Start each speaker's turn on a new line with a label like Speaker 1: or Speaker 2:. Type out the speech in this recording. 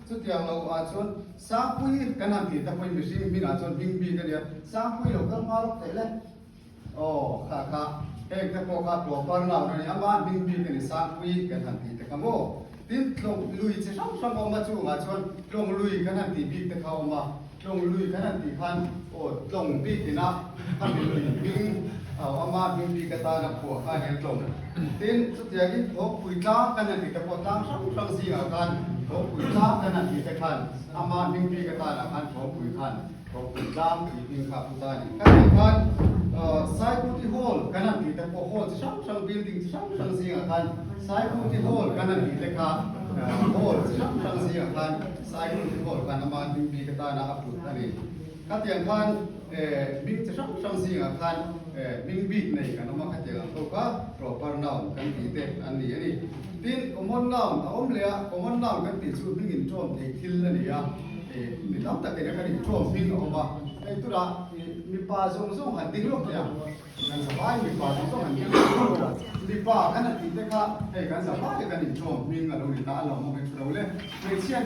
Speaker 1: Chutiang lo ah chuan Sangpui kan han tih te pawhin mihring hmingah chuan hming bik a nia. Sangpui lo kal hma lawk theih le. Aw kha kha heng te pawh kha proper noun a ni. Ama hming bik a ni Sangpui kan han tih te kha maw. Tin tlawng lui chi hrang hrang a awm a chungah chuan tlawng lui kan han tih bik te kha a awm a. Tlawng lui kan han tih khan aw tlawng bik ina khami lui hming aw ama hming bik atana phuah kha nia tlawng. Tin chutiangin thawkpui tlang kan han tih te pawh tlang hrang hrang zingah khan thawkpui tlang kan han tih te khan ama hming bik atana khan thawkpui khan thawkpui tlang tih hming kha a pu ta a ni. Khatiang khan Saikuti Hall kan han tih te pawh hall chi hrang hrang building chi hrang hrang zingah khan Saikuti Hall kan han tih te kha hall chi hrang hrang zingah khan Saikuti Hall khan ama hming bik atana a put a ni. Khatiang khan hming chi hrang hrang zingah khan hming bik nei kan awm a, khatiang ang ho kha proper noun kan tih te an ni a ni. Tin, common noun a awm leh a, common noun kan tih chu hming inṭawm thei thil a ni a, mi tam takin a kan inṭawm hming a awm a, hei tunah mipa zawng zawng han ding lawk teh ang, kan zavai mipa zawng zawng han ding lawk teh ang, mipa kan han tih te kha hei kan zavai kan inṭawm hming a lo ni ta a lo awm em lo le, hmeichhia.